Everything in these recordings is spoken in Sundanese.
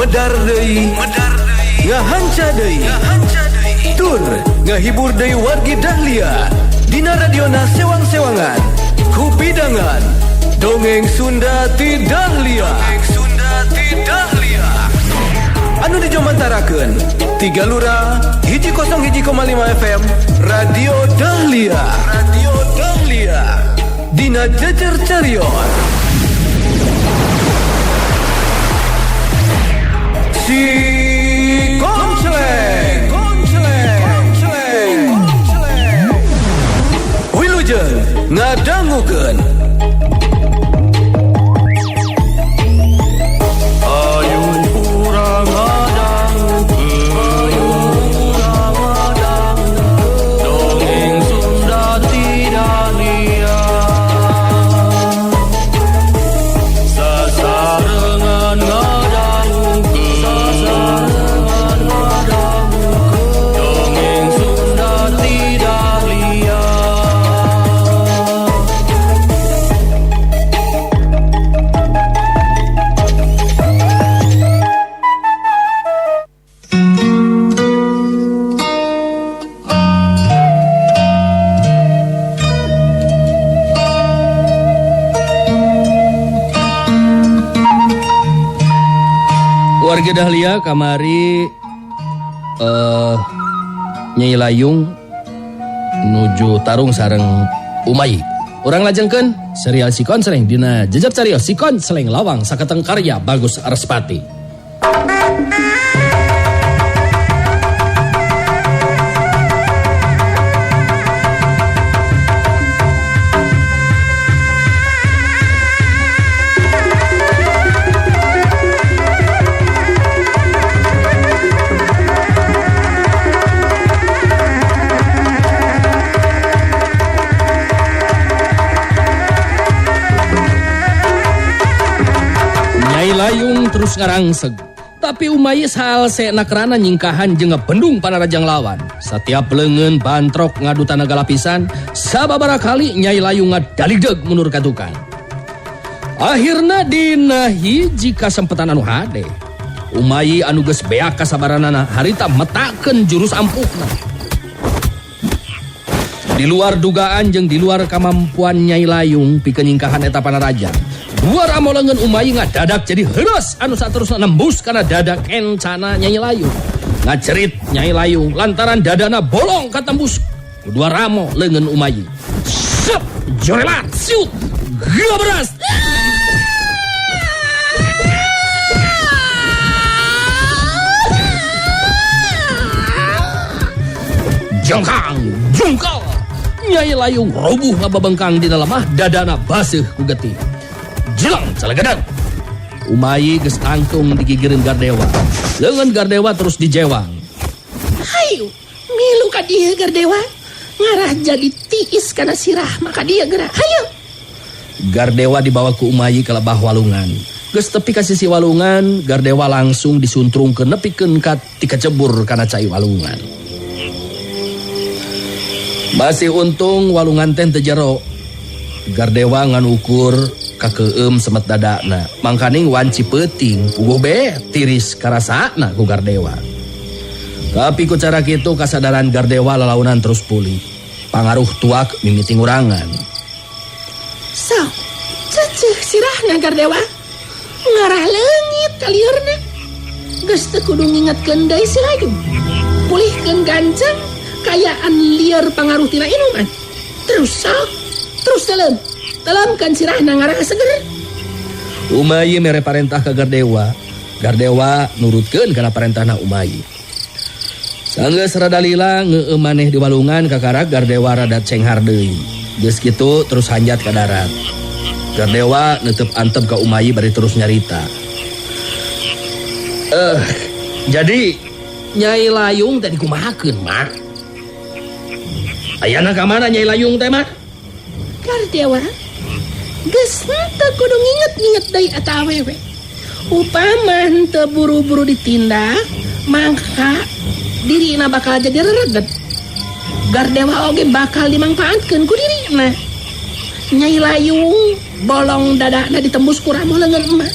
Medar deui, ngahanca deui, tur ngahibur deui wargi Dahlia dina radiona sewang-sewangan kupidangan Dongeng Sunda ti Dahlia. Dongeng Sunda ti Dahlia anu dijomantarakeun Tiga Lura 101,5 FM Radio Dahlia. Radio Dahlia dina Jejer Carios Si Konceleng. Konceleng. Konceleng. Wilujeng ngadangukeun. Ayo urang ngadangukeun, ayo urang ngadangukeun, dongeng Sunda ti Dahlia. Sasarengan ngadangukeun, sasarengan ngadangukeun, dongeng Sunda ti Dahlia. Warga Dahlia kamari Nyai Layung nuju tarung sareng Umayi. Urang lajengkeun serial Si Konceleng dina Jejer Carios Si Konceleng Lawang Saketeng karya Bagus Respati. Nyai Layung terus ngarangseg. Tapi Umayi salsena kerana nyingkahan jeung ngebendung panarajang lawan. Setiap leungeun bantrok ngadu tanaga lapisan, sababaraha kali Nyai Layung ngadaligdeg mundur ka tukang. Akhirna dina hiji kasempetan anu hade. Umayi anu geus beak kasabaranana harita metakeun jurus ampuhna. Di luar dugaan jeung di luar kamampuan Nyai Layung pikeun nyingkahan eta panarajang. Dua ramo leungeun Umayi ngadadak jadi heureus anu saterusna nembus kana dada kencana Nyai Layung. Ngacerit Nyai Layung lantaran dadana bolong katembus ku dua ramo leungeun Umayi. Sep, jorelat, siut, gabras. Jongkang, jungkal. Nyai Layung robuh ngababengkang dina lemah, dadana baseuh ku getih. Jelang calegedan. Umayi geus tangtung digigireun Gardewa. Leungeun Gardewa terus dijewang. Hayu, milu ka dieu Gardewa. Ngarah jadi tiis kana sirah maka dia gerak. Hayu. Gardewa dibawa ku Umayi ka lebah walungan. Geus tepi ka sisi walungan, Gardewa langsung disuntrungkeun nepikeun ka tikacebur kana cai walungan. Masih untung walungan teh teu jero. Gardewa ngan ukur kakeum semet dadana. Mangkaning wanci peuting puguh be tiris karasana ku Gardewa. Tapi ku cara kitu kasadaran Gardewa lalaunan terus pulih. Pangaruh tuak mimiti ngurangan. Sok, ceceh sirahna Gardewa. Ngarah leungit kalieurna. Geus teu kudu ngingetkeun deui si Layung. Pulihkeun gancang kayaan lieur pangaruh tina inuman. Terus sok, terus telem. Telemkeun sirahna ngarah seger. Umayi mere parentah ka Gardewa. Gardewa nurutkeun kana parentahna Umayi. Sanggeus rada lila ngeueum maneh di walungan kakarak Gardewa rada cenghar deui. Geus kitu terus hanjat ka darat. Gardewa neuteup antep ka Umayi bari terus nyarita. Jadi Nyai Layung teh dikumahakeun, Mak? Ayana ka mana Nyai Layung teh, Mak? Gardewa, geus henteu kudu nginget-nginget deui eta awewe. Upama henteu buru-buru ditindak, mangka dirina bakal jadi rereget. Gardewa oge bakal dimangpaatkeun ku dirina. Nyai Layung bolong dadana ditembus ku ramo leungeun emak.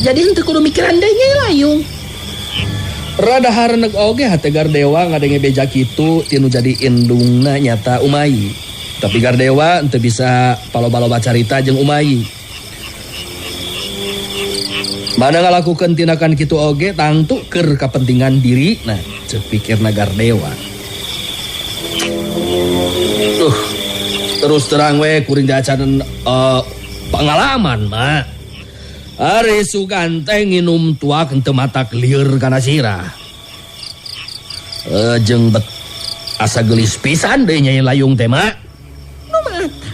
Jadi henteu kudu mikiran deui Nyai Layung. Rada hareuneg oge hate Gardewa ngadenge beja kitu tinu jadi indungna nyata Umayi. Tapi Gardewa henteu bisa paloba-loba carita jeung Umayi. Mana ngalakukeun tindakan kitu oge tangtu keur kapentingan diri nah ceuk pikirna Gardewa. Terus terang we kuring teh acan pengalaman mah. Ari sugan teh nginum tuak henteu matak lieur kana sirah. Jeung bet asa geulis pisan deui Nyai Layung teh mah. Nu mata.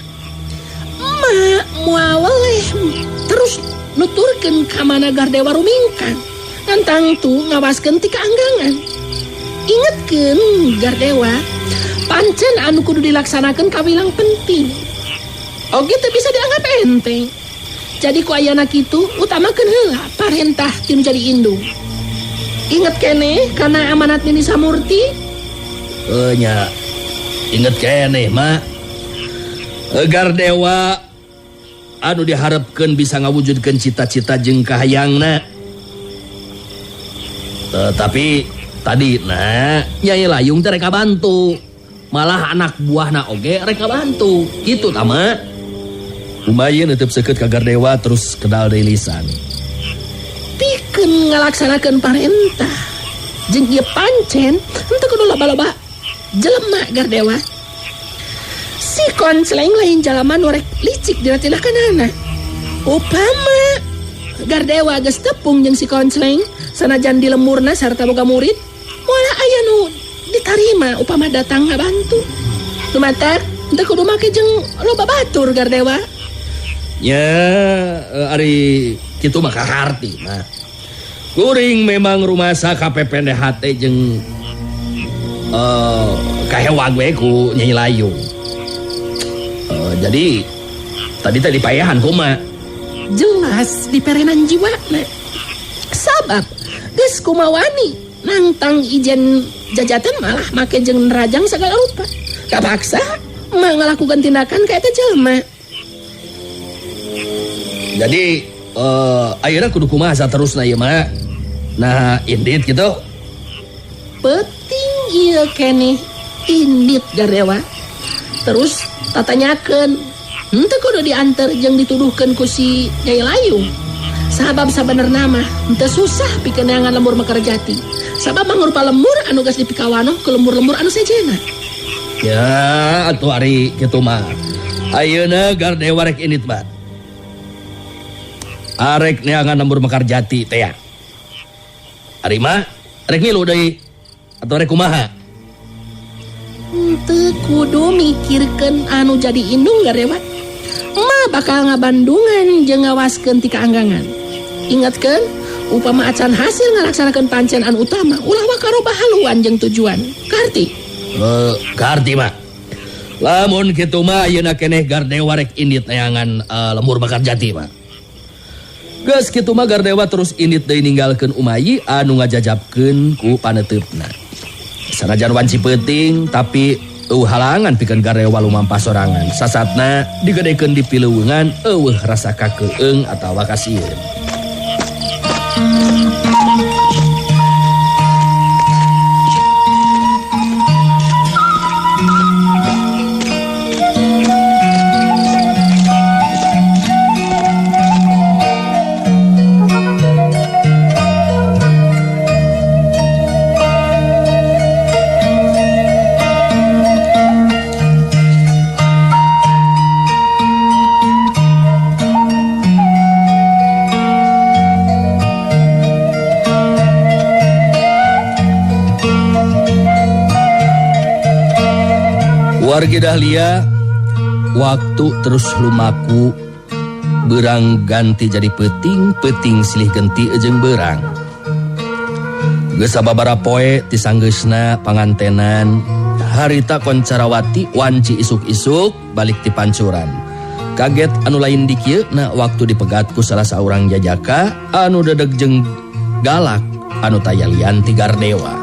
Ma moal weleh terus nuturkeun ka mana Gardewa rumingkang. Ngan tangtu ngawaskeun ti kaanggangan. Ingetkeun Gardewa, pancen anu kudu dilaksanakeun kawilang penting. Oge teu bisa dianggap enteng. Jadi ku ayana kitu utamakeun heula parentah ti nu jadi indung. Inget keneh kana amanat Nini Samurti? Nya. Inget keneh mah. Gardewa anu diharapkeun bisa ngawujudkeun cita-cita jeung kahayangna. Tapi tadi na Nyai Layung teh rek bantu. Malah anak buahna oge rek bantu. Kitu tah mah. Umayi neuteub seukeut ka Gardewa terus kedal deui lisan. Pikeun ngalaksanakeun parentah. Jeung ieu pancen henteu kudu loba-loba jelema Gardewa. Si Koncleng lain jalama nu rek licik dina tindakanana. Upama Gardewa geus tepung jeung si Koncleng sanajan di lemurna sarta boga murid, moal aya nu ditarima upama datang ngabantu. Lumatak henteu kudu make jeung loba batur Gardewa. Nya, ari kitu mah kaharti mah. Kuring memang rumasa KPPNDHT jeung kahewag we ku Nyai Layung. Jadi tadi teh dipayahan kumaha? Jelas diperenan jiwana. Sabab geus kumawani nangtang ijen jajatan malah make jeung nerajang sagala rupa. Kapaksa mah ngalakukeun tindakan ka eta jelema. Jadi ayeuna kudu kumaha saterusna ieu mah? Nah, indit gitu. Penting ieu keneh indit Gardewa. Terus tatanyakeun, henteu kudu dianter jeung dituduhkeun ku si Nyai Layung. Sabab sabenerna mah henteu susah pikeun neangan lembur Mekar Jati. Sabab mangrupa lemur anu geus dipikawanoh ku lembur-lembur anu sejena. Ya, atuh ari kitu mah. Ayeuna Gardewa rek indit mah. Arek neangan lembur Mekar Jati teh ya. Ari mah rek ngilu deui atau rek kumaha? Henteu kudu mikirkeun anu jadi indung Gardewa. Mah bakal ngabandungan jeung ngawaskeun ti kaanggangan. Ingatkeun, upama acan hasil ngalaksanakeun pancen anu utama, ulah waka robah haluan jeung tujuan. Kaharti? Kaharti mah. Lamun kitu mah ayeuna keneh Gardewa rek indit neangan lembur Mekar Jati mah. Geus kitu mah Gardewa terus indit deui ninggalkeun Umayi anu ngajajabkeun ku paneuteup-na. Sanajan wanci peuting tapi eueuh halangan pikeun Gardewa lumampah sorangan. Sasatna digedekeun di pileuweungan eueuh rasa kakeung atawa kasieun. Wargi Dahlia, waktu terus lumaku berang ganti jadi peting, peting silih genti jeung berang. Geus sababaraha poe ti sanggeusna pangantenan, harita Koncarawati wanci isuk-isuk balik ti pancuran. Kaget anu lain di kieu na waktu dipegat ku salah saurang jajaka anu dedeg jeung galak anu taya lian ti Gardewa.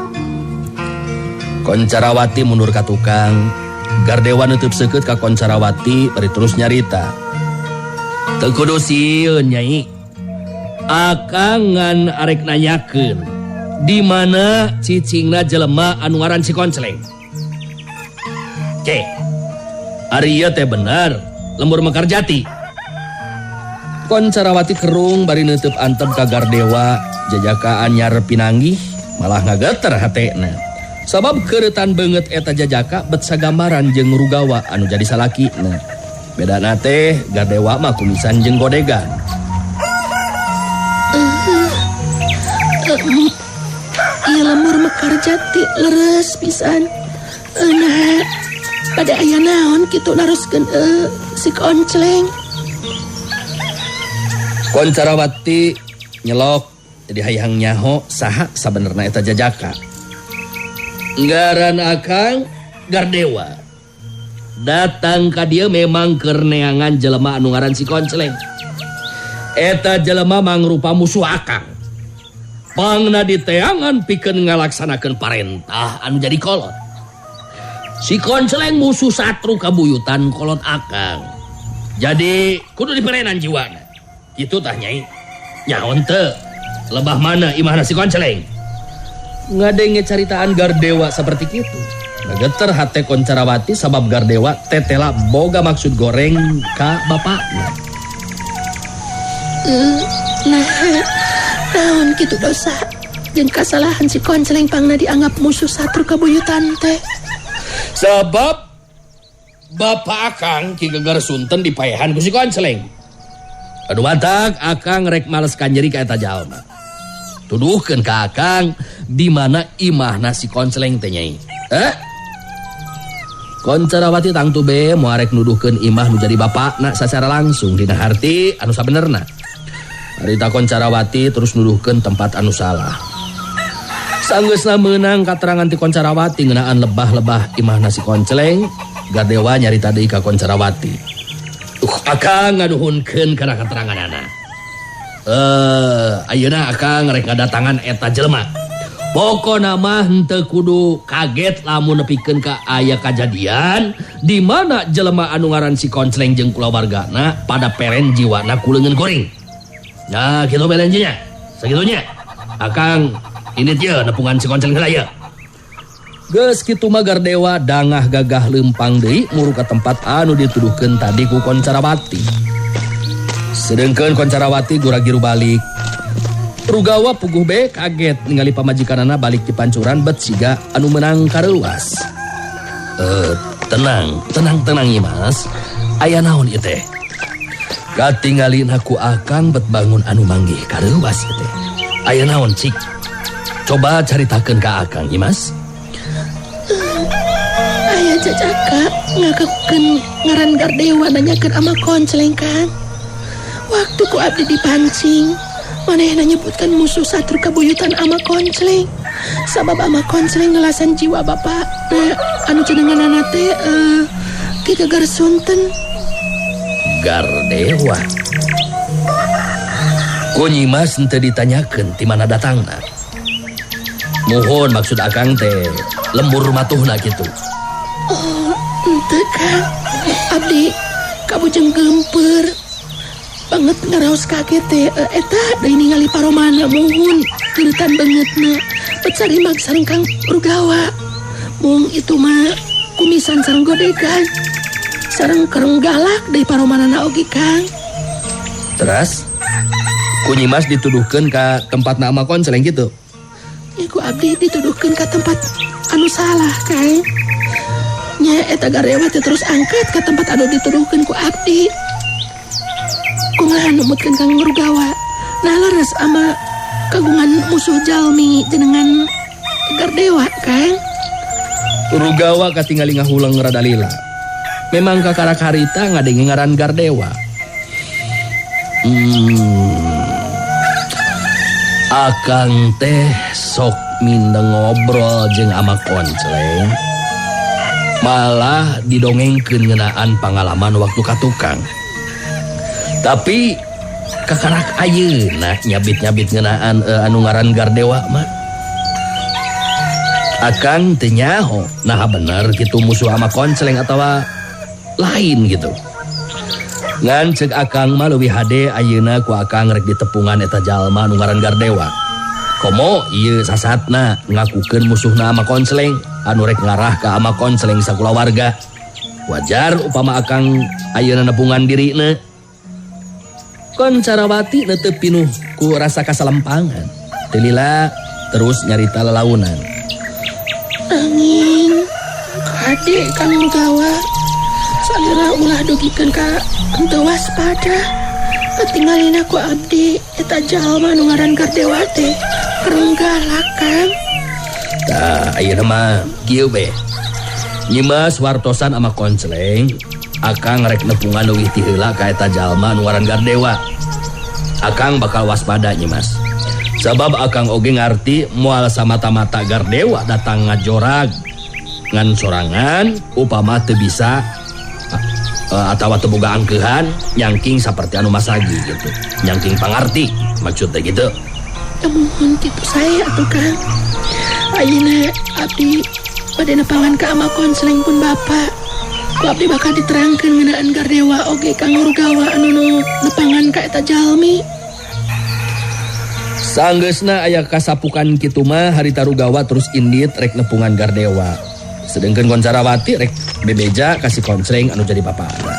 Koncarawati mundur ka tukang. Gardewa nutup seukeut ka Koncarawati bari terus nyarita. Teu kudu sieun Nyai. Akang ngan arek nanyakeun. Di mana cicingna jelema anu ngaran si Koncleng? Cek. Ari ieu teh bener, lembur Mekar Jati. Koncarawati kerung bari neuteub antep ka Gardewa, jajaka anyar pinanggih malah ngageter hatena. Sabab keureutan beungeut eta jajaka bet sagambaran jeung Rugawa anu jadi salakina. Bedana teh Gardewa mah kumisan jeung godegan. Ieu lembur Mekar Jati leres pisan. Nah, pada aya naon kitu naroskeun si Koncleng. Koncarawati nyelok jadi hayang nyaho saha sabenerna eta jajaka. Ngaran akang Gardewa. Datang ka dieu memang keur neangan jelema anu ngaran si Koncleng. Eta jelema mangrupa musuh akang. Pangna diteangan pikeun ngalaksanakeun parentah anu jadi kolot. Si Koncleng musuh satru kabuyutan kolot akang. Jadi kudu diperenan jiwana. Kitu tah nyai. Nyaon teu? Lebah mana imahna si Koncleng? Ngadenge caritaan Gardewa seperti kitu. Ngageter hate Koncarawati sabab Gardewa tetela boga maksud goreng ka bapakna. Nah, naon kitu dosa jeung kasalahan si Koncleng pangna dianggap musuh satru kabuyutan teh. Sabab bapak akang Ki Geger Sunten dipaehan ku si Koncleng. Aduh batak akang rek males kanjeri ka eta jalma. Tuduhkeun ka akang di mana imahna si Koncleng teh nyai. Eh? Koncarawati tangtu be moal rek nuduhkeun imah nu jadi bapakna sacara langsung dina harti anu sabenerna. Harita Koncarawati terus nuduhkeun tempat anu salah. Sanggeusna meunang katerangan ti Koncarawati ngeunaan lebah-lebah imahna si Koncleng, Gardewa nyarita deui ka Koncarawati. Akang nganuhunkeun kana kateranganana. Ayeuna akang rek ngadatangan eta jelema. Pokona mah henteu kudu kaget lamun nepikeun ka aya kajadian di mana jelema anu ngaran si Koncleng jeung kulawargana pada peren jiwana ku leungeun kuring. Nah, kitu belenjinya. Sagitunya. Akang ini dia nepungan si Koncleng heula ieu. Geus kitu mah Gardewa dangah gagah leumpang deui muru ka tempat anu dituduhkeun tadi ku Koncarawati. Sedengkeun Koncarawati gura-giru balik. Rugawa puguh be kaget ningali pamajikanana balik di pancuran bet siga anu menang kareuwas. Tenang, tenang, tenang Mas. Aya naon ieu teh? Katingalin aku akang bet bangun anu manggih kareuwas ieu teh. Aya naon cik? Coba caritakeun ka akang Imas. Aya jajaka ngakakukeun ngaran Gardewa nanyakeun ama Koncleng Kang. Waktu ku abdi dipancing, manehna nyebutkan musuh satru kabuyutan ama Koncleng. Sabab ama Koncleng ngelasan jiwa bapak. Nah, anu jenenganana teh Ki Geger Sunten. Gardewa. Ku Nyimas henteu ditanyakeun ti mana datangna. Muhun maksud akang teh lembur matuhna kitu. Oh, henteu Kang. Abdi kabujeng geumpeur. Banget ngaraos kaget teh eta deui ningali paromana muhun keuretan beungeutna. Becari mag sareng Kang Rugawa. Mung itu mah kumisan sareng godegan. Sareng kereng galak deui paromanana oge Kang. Terus ku Nyimas dituduhkeun ka tempat nama Koncleng kitu. Ya ku abdi dituduhkeun ka tempat anu salah Kang. Nya eta Gardewa teh terus angkat ka tempat anu dituduhkeun ku abdi. Kumaha numutkeun Kang Rugawa. Nah leres ama kagungan musuh jalmi jenengan Gardewa Kang. Rugawa katingali ngahuleng rada lila. Memang kakarak harita ngadenge ngaran Gardewa. Akang teh sok mindeng ngobrol jeung ama Koncleng. Malah didongengkeun ngeunaan pangalaman waktu ka tukang. Tapi kakarak ayeuna nyabit-nyabit ngeunaan anu ngaran Gardewa mah. Akang teu nyaho naha bener kitu musuh ama Koncleng atawa lain gitu. Ngan ceuk akang mah leuwih hade ayeuna ku akang rek ditepungan eta jalma anu ngaran Gardewa. Komo ieu sasatna ngakukeun musuhna ama Koncleng anu rek ngarah ka ama Koncleng sakulawarga. Wajar upama akang ayeuna nepungan dirina. Koncarawati teu pinuh ku rasa kasalempangan. Teu lila terus nyarita lalaunan. Angin kade Kang Rugawa salira ulah dugikeun ka henteu waspada. Katingalina ku abdi eta jalma nu ngaran Gardewa teh kerenggalak Kang. Tah ayeuna mah kieu be. Nyimas wartosan ama Koncleng, akang rek nepungan leuwih ti heula ka eta jalma nu ngaran Gardewa. Akang bakal waspada Nyimas. Sabab akang oge ngarti moal samata-mata Gardewa datang ngajorag ngan sorangan upama teu bisa atawa teu boga angkeuhan nyangking saperti anu masagi gitu. Nyangking pangarti maksudna gitu. Muhun kitu saya atuh Kang. Ayeuna abdi bade nepangan ka ama Koncleng pun bapa. Ku abdi bakal diterangkeun ngeunaan Gardewa oge Kang Rugawa anu nu nepangan ka eta jalmi. Sanggeusna aya kasapukan kitu mah harita Rugawa terus indit rek nepungan Gardewa. Sedengkeun Koncarawati rek bebeja ka si Koncleng anu jadi bapana.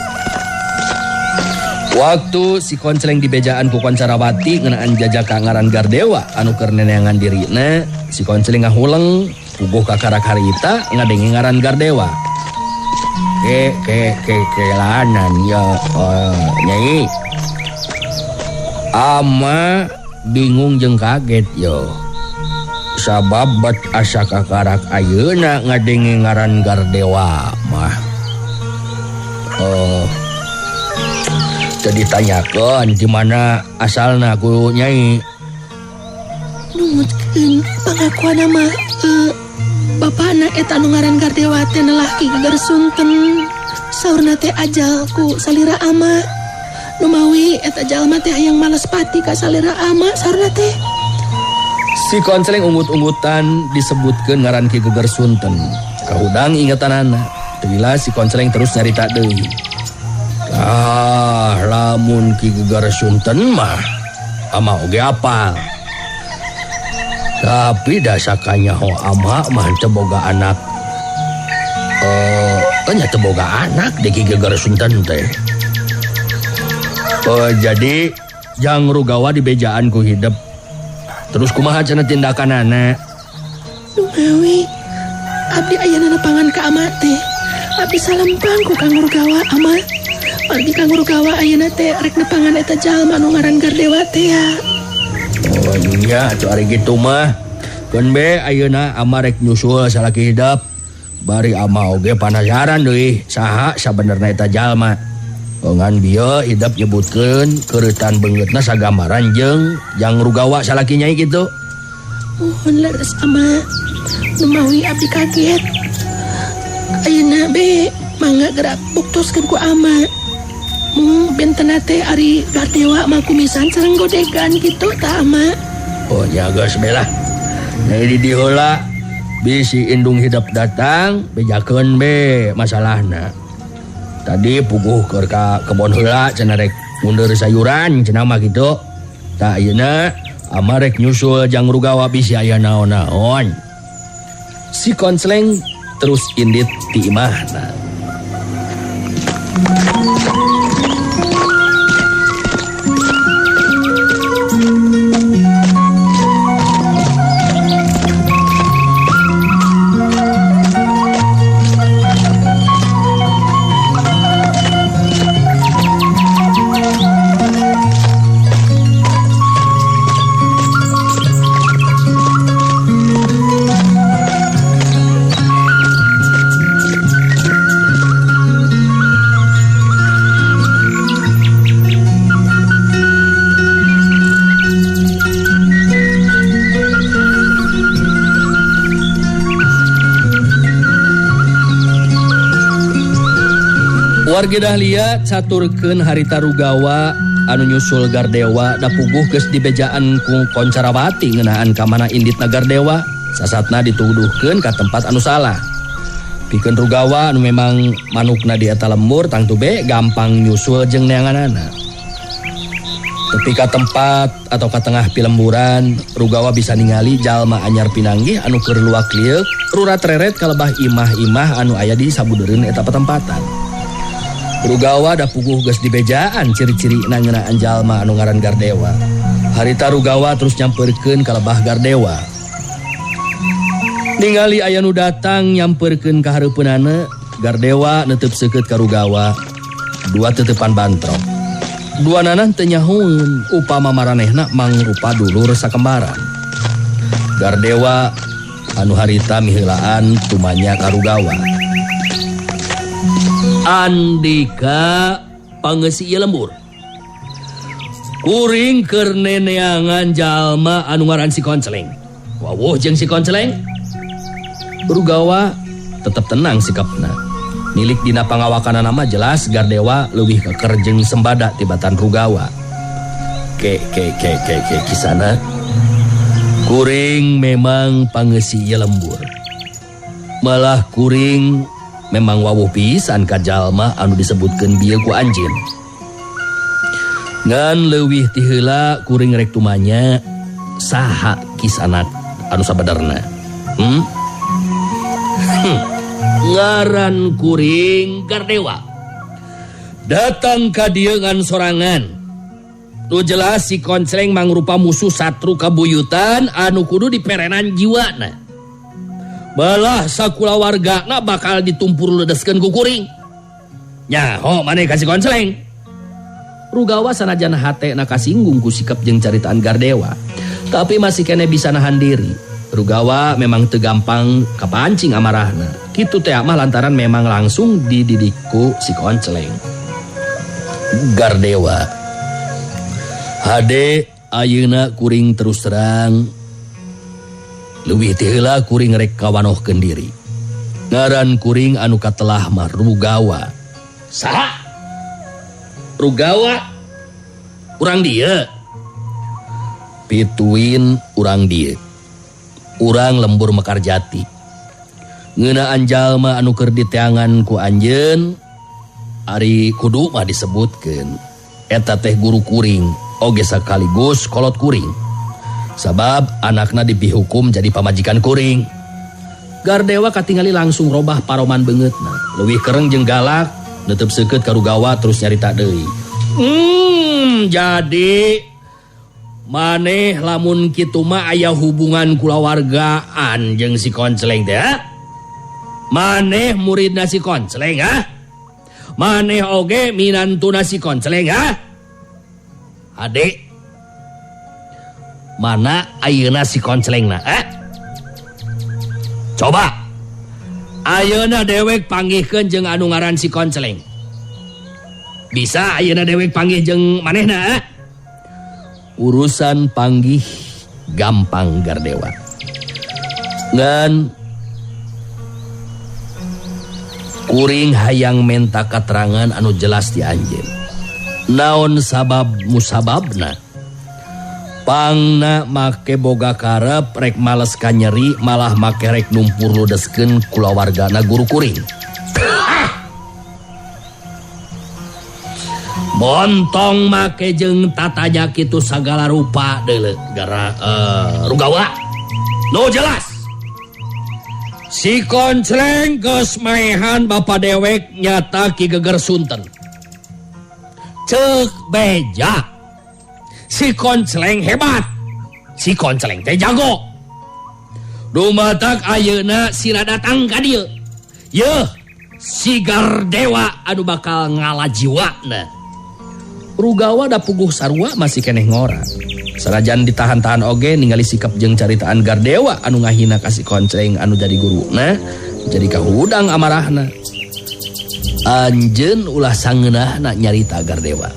Waktu si Koncleng dibejaan ku Koncarawati ngeunaan jajaka ngaran Gardewa anu keur neneangan dirina, si Koncleng ngahuleng puguh kakarak harita ngadenge ngaran Gardewa. Ke ke ke kelanan ya nyai. Ama bingung jeung kaget yo. Sabab bat asa kakarak ayeuna ngadenge ngaran Gardewa mah. Teu ditanyakeun di mana asalna ku nyai. Numutkeun pangakuanna mah bapana eta anu ngaran Gardewa teh nelaki Geger Sunten. Saurna teh ajal ku salira ama. Numawi eta jalma teh hayang males pati ka salira ama saurna teh. Si Koncleng ungut-ungutan disebutkeun ngaran Ki Geger Sunten. Kahudang ingetanana. Teu lila si Koncleng terus nyarita deui. Ah, lamun Ki Geger Sunten mah ama oge apal. Tapi dasakanya ho ama mah teu boga anak. Nya teu boga anak di Ki Geger Sunten teh. Jadi Jang Rugawa dibejaan ku hidep. Terus kumaha cenah tindakanana? Numawi abdi ayeuna nepangan ka ama teh. Abdi salempang ku Kang Rugawa ama. Margi Kang Rugawa ayeuna teh rek nepangan eta jalma anu ngaran Gardewa teh ya. Oh nya atuh ari kitu mah. Keun be ayeuna ama rek nyusul salaki hidep. Bari ama oge panasaran deui saha sabenerna eta jalma. Ngan bieu hidep nyebutkeun keureutan beungeutna sagambaran jeung Jang Rugawa salaki nyai kitu. Mohon leres ama. Numawi abdi kaget. Ayeuna be mangga gerak buktoskeun ku ama. Mung bentena teh ari Gardewa mah kumisan sareng godegan kitu ta ama. Oh nya geus be lah. Nyai di dieu heula bisi indung hidep datang bejakeun be masalahna. Tadi puguh keur ka kebon heula cenah rek mundur sayuran cenah mah kitu. Tah ayeuna ama rek nyusul Jang Rugawa bisi aya naon-naon. Si Koncleng terus indit ti imahna. Wargi Dahlia caturkeun harita Rugawa anu nyusul Gardewa da puguh geus dibejaan ku Koncarawati ngeunaan ka mana inditna Gardewa sasatna dituduhkeun ka tempat anu salah. Pikeun Rugawa anu memang manukna di eta lembur tangtu be gampang nyusul jeung neanganana. Tepi ka tempat atau ka tengah pilemburan, Rugawa bisa ningali jalma anyar pinanggih anu keur luak lieuk, rurat reret kalebah imah-imah anu aya di sabudeureun eta patempatan. Rugawa da puguh geus dibejaan ciri-ciri ngeunaan jalma anu ngaran Gardewa. Harita Rugawa terus nyamperkeun kalebah Gardewa. Ningali aya nu datang nyamperkeun ka hareupeunana, Gardewa neuteub seukeut ka Rugawa. Dua teuteupan bantrok. Dua nanah teu nyahoeun upama maranehna mangrupa dulur sakembaran. Gardewa anu harita miheulaan tumanya ka Rugawa. Andika pangeusi ieu lembur. Kuring keur neneangan jalma anu ngaran si Konceleng. Wawuh jeung si Konceleng. Rugawa tetep tenang sikapna. Nilik dina pangawakanana mah jelas Gardewa leuwih keker jeung sembada tibatan Rugawa. Ke ke ke ke ke kisana. Kuring memang pangeusi ieu lembur. Malah kuring memang wawuh pisan ka jalma anu disebutkeun bieu ku anjeun. Ngan leuwih ti heula kuring rek tumanya saha kisanak anu sabenerna. Ngaran kuring Gardewa. Datang ka dieu ngan sorangan. Nu jelas si Konceleng mangrupa musuh satru kabuyutan anu kudu diperenan jiwana. Balah sakulawargana bakal ditumpur ledeskeun ku kuring. Nyaho maneh ka si Konceleng. Rugawa sanajan hatena kasinggung ku sikap jeung caritaan Gardewa, tapi masih kene bisa nahan diri. Rugawa memang teu gampang kapancing amarahna. Kitu teh mah lantaran memang langsung dididikku si Konceleng. Gardewa. Hade ayeuna kuring terus terang leuwih ti heula kuring rek kawanohkeun diri. Ngaran kuring anu katelah mah Rugawa. Saha? Rugawa? Urang dieu. Pituin urang dieu. Urang lembur Mekarjati. Ngeunaan jalma anu keur diteangan ku anjeun ari kudu mah disebutkeun. Eta teh guru kuring oge sekaligus kolot kuring. Sabab anakna dipihukum jadi pamajikan kuring. Gardewa katingali langsung robah paroman beungeutna. Leuwih kereng jeung galak, neuteub seukeut ka Rugawa terus nyarita deui. Jadi maneh lamun kitu mah aya hubungan kulawargaan jeung si Konceleng teh, ha? Maneh muridna si Konceleng, ha? Maneh oge minantuna si Konceleng, ha? Ade, mana ayeuna si Koncelengna, ha? Coba ayeuna dewek panggihkeun jeung anu ngaran si Konceleng. Bisa ayeuna dewek panggih jeung manehna, ha? Urusan panggih gampang Gardewa. Ngan kuring hayang menta katerangan anu jelas di anjeun. Naon sabab musababna? Pangna make boga karep rek males ka nyeri malah make rek numpur ludeskeun kulawargana guru kuring. Montong make jeung tatanya kitu sagala rupa deuleu gara Rugawa. Nu jelas. Si Konceleng geus maehan bapa dewek nyata Ki Geger Sunten. Ceuk beja. Si Konceleng hebat. Si Konceleng teh jago. Dumatak ayeuna sira datang ka dieu. Yeuh, si Gardewa anu bakal ngalajiwana. Rugawa da puguh sarua masih keneh ngora. Sanajan ditahan-tahan oge ningali sikap jeung caritaan Gardewa anu ngahina ka si Konceleng anu jadi guruna, jadi kahudang amarahna. Anjeun ulah sangeunahna nyarita Gardewa.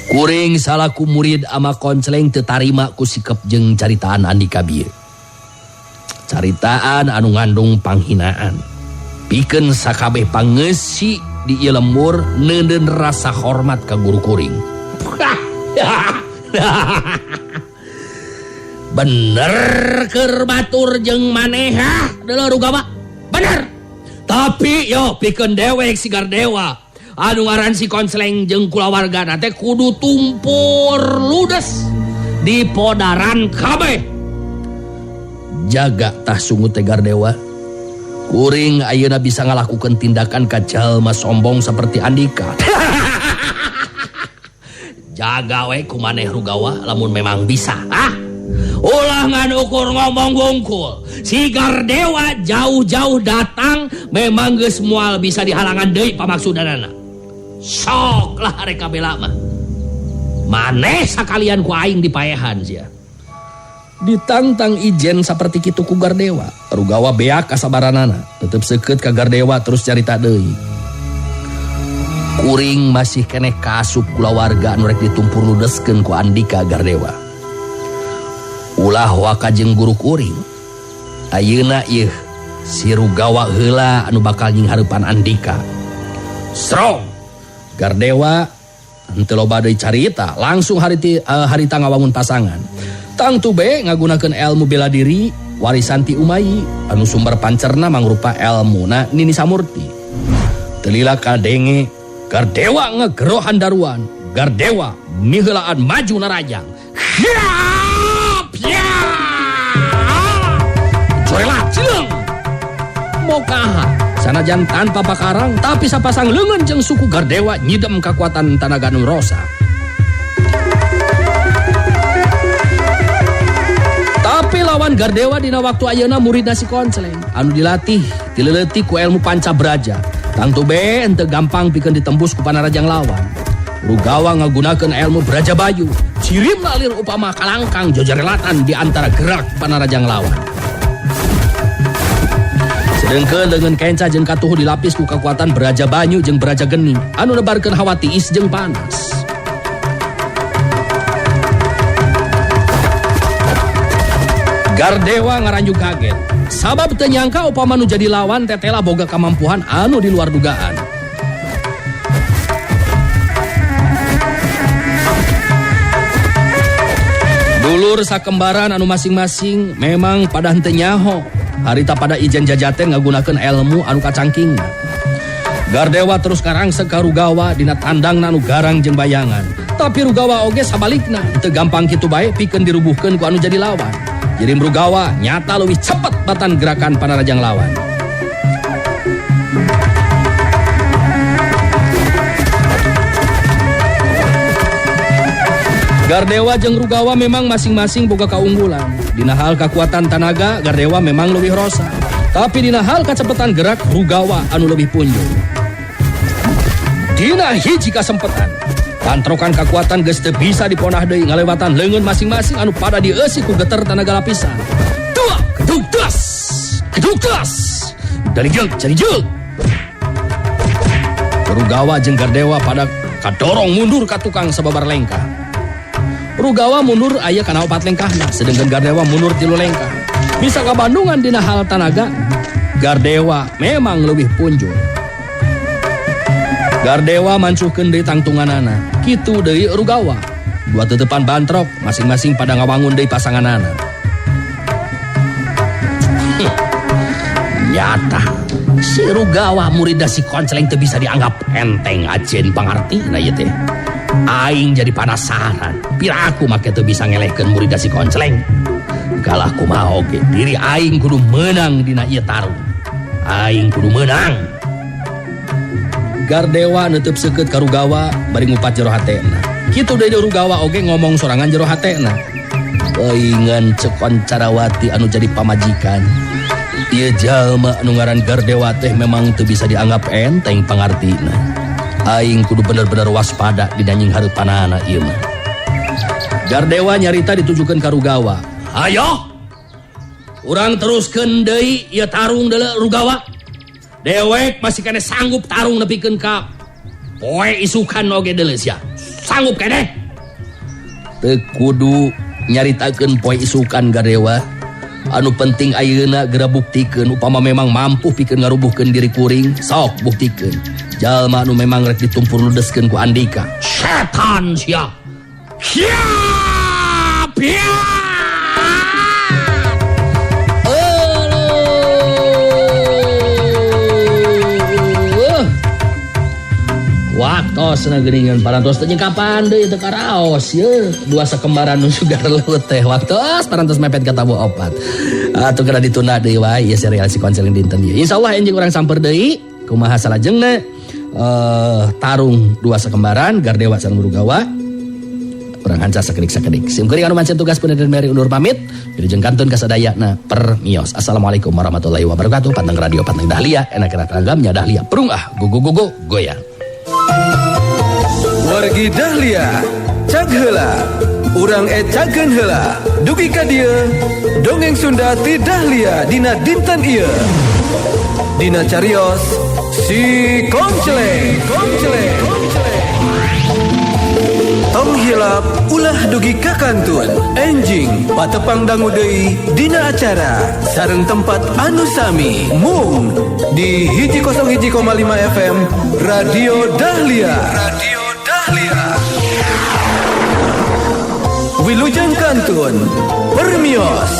Kuring salaku murid ama Konceleng teu tarima ku sikap jeung caritaan Andika bieu. Caritaan anu ngandung panghinaan. Pikeun sakabeh pangeusi di ieu lembur neuneun rasa hormat ka guru kuring. Bener keur batur jeung maneh ha, deuleu Rugawa. Bener. Tapi yo pikeun dewek si Gardewa. Anu ngaran si Koncleng jeung kulawargana teh kudu tumpur ludes di podaran kabeh. Jaga tah sungut teh Gardewa. Kuring ayeuna bisa ngalakukeun tindakan ka jalma sombong seperti Andika. Jaga we ku maneh Rugawa lamun memang bisa. Ah, ulah ngan ukur ngomong wungkul. Si Gardewa jauh-jauh datang memang geus moal bisa dihalangan deui pamaksudanana. Sok lah rek kabela mah. Maneh sakalian ku aing dipaehan sia. Ditantang ijen saperti kitu ku Gardewa. Rugawa beak kasabaranana, tetep seukeut ka Gardewa terus carita deui. Kuring masih keneh kaasup kulawarga anu rek ditumpur ludeskeun ku Andika Gardewa. Ulah waka jeung guru kuring. Ayeuna ieu si Rugawa heula anu bakal nyinghareupan Andika. Strong. Gardewa henteu loba deui carita, langsung harita ngawangun pasangan. Tangtu be ngagunakeun ilmu bela diri warisan ti Umayi anu sumber pancerna mangrupa elmuna Nini Samurti. Teu lila kadenge Gardewa ngegerohan daruan, Gardewa miheulaan maju narajang. Hiap, ya. Corelat cileung. Mokaha sanajan tanpa pakarang tapi sapasang leungeun jeung suku Gardewa nyidem kakuatan tanaga nu rosa. Tapi lawan Gardewa dina waktu ayeuna muridna si Koncleng anu dilatih dileleutik ku ilmu panca braja. Tangtu be henteu gampang pikeun ditembus ku panarajang lawan. Rugawa ngagunakeun ilmu braja bayu, cirim lalir upama kalangkang jojarelatan di antara gerak panarajang lawan. Sedengkeun leungeun kenca jeung katuhu dilapis ku kakuatan braja banyu jeung braja geni anu nebarkeun hawa tiis jeung panas. Gardewa ngaranjug kaget. Sabab teu nyangka upama nu jadi lawan tetela boga kamampuhan anu di luar dugaan. Dulur sakembaran anu masing-masing memang pada henteu nyaho. Harita pada ijen jajaten ngagunakeun ilmu anu kacangkingna. Gardewa terus karangsek ka Rugawa dina tandangna anu garang jeung bayangan. Tapi Rugawa oge sabalikna teu gampang kitu bae pikeun dirubuhkeun ku anu jadi lawan. Jadi Rugawa nyata leuwih cepet batan gerakan panarajang lawan. Gardewa jeung Rugawa memang masing-masing boga kaunggulan. Dina hal kekuatan tanaga Gardewa memang leuwih rosa. Tapi dina hal kacepetan gerak Rugawa anu leuwih punjul. Dina hiji kasempetan tantrokan kekuatan geus teu bisa diponah deui ngalewatan leungeun masing-masing anu pada dieusi ku geter tanaga lapisan. Dua, gedug das, gedug das. Dari jeung jadi jeung. Rugawa jeung Gardewa pada kadorong mundur ka tukang sababar lengkah. Rugawa mundur aya kana 4 lengkahna, sedengkeun Gardewa mundur 3 lengkah. Bisa kabandungan dina hal tanaga, Gardewa memang leuwih punjul. Gardewa mancuhkeun deui tangtunganana, kitu deui Rugawa. Dua tetepan bantrok, masing-masing pada ngawangun deui pasanganana. Nyata si Rugawa murid si Koncleng teu bisa dianggap enteng ajen pangartina ieu teh. Aing jadi penasaran, piraku make teu bisa ngelehkeun murid si Koncleng. Kalah kumaha oge, diri aing kudu meunang dina ieu tarung. Aing kudu meunang. Gardewa neuteub seukeut ka Rugawa bari ngupat jero hatena. Kitu deui Rugawa oge ngomong sorangan jero hatena. Teuingan cekon Carawati anu jadi pamajikan. Ieu jalma anu ngaran Gardewa teh memang teu bisa dianggap enteng pangartina. Aing kudu bener-bener waspada dina nyinghareupanana ieu mah. Gardewa nyarita ditujukeun ka Rugawa. Hayo! Urang teruskeun deui ieu tarung deuleu Rugawa. Dewek masih kene sanggup tarung nepikeun ka poe isukan oge deuleu sia. Sanggup keneh. Teu kudu nyaritakeun poe isukan Gardewa. Anu penting ayeuna geura buktikeun upama memang mampu pikeun ngarubuhkeun diri kuring, sok buktikeun. Jalma anu memang rek ditumpur ludeskeun ku Andika. Setan sia. Hiap! Hiap! Waktosna geuningan parantos teh kapan deui teu karaos ye dua sakembaran nu sugar leuweut teh waktos parantos mepet ka tabuh opat. Atuh kena ditunda deui wae ieu serial si konseling dinten ieu. Insyaallah enjing urang samper deui kumaha salajengna tarung dua sakembaran Gardewa sareng Urugawa. Urang hanca sakedik-sakedik. Sim kuring anu mancen tugas pun dan Mary undur pamit. Wilujeng kantun kasadayana permios. Assalamualaikum warahmatullahi wabarakatuh. Panteng radio panteng Dahlia, enak-enak ranggamnya Dahlia. Perung ah, go go go go goyang. Wargi Dahlia, cag heula. Urang ecakeun heula. Dugi ka dieu, dongeng Sunda ti Dahlia dina dinten ieu. Dina carios si Koncle, Koncle, Koncle. Tong hilap ulah dugi ka kantun. Enjing patepang dangu deui dina acara sareng tempat anu sami mung di 101,5 FM Radio Dahlia. Radio Dahlia. Wilujeng kantun permios.